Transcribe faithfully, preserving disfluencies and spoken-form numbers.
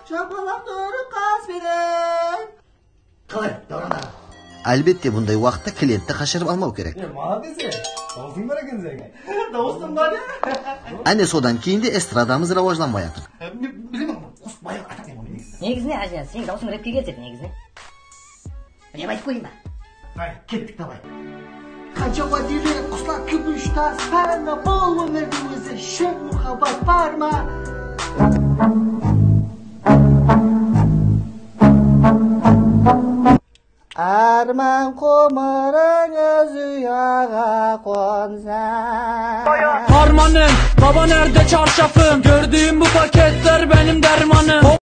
Shapalaq turıp qas penen. Qalay, Davran aǵa? Álbette, bunday waqıtta klientti qashırıp almaw kerek. E, malades, e. Dawısıń bar eken seniń. Dawısım bar ya. Áne, sodan keyin de estradamız rawajlanbay atır. E, men bilemen, qosıq bayaq ataq eken, negizi. Negizi ne, Ájiniyaz, seniń dawısıń repke keledi, negizi ne. Bilep aytıp qoyayın ba? Hay, kettik, davay. Qansha wadiyli quslar kúbish tas, párna bolıp berdi ózi, shın muhabbat bar ma? Árman qumırıń óz uyaǵa qonsa. Harmanım, baba nerede çarşafım? Gördüğüm bu paketler benim dermanım.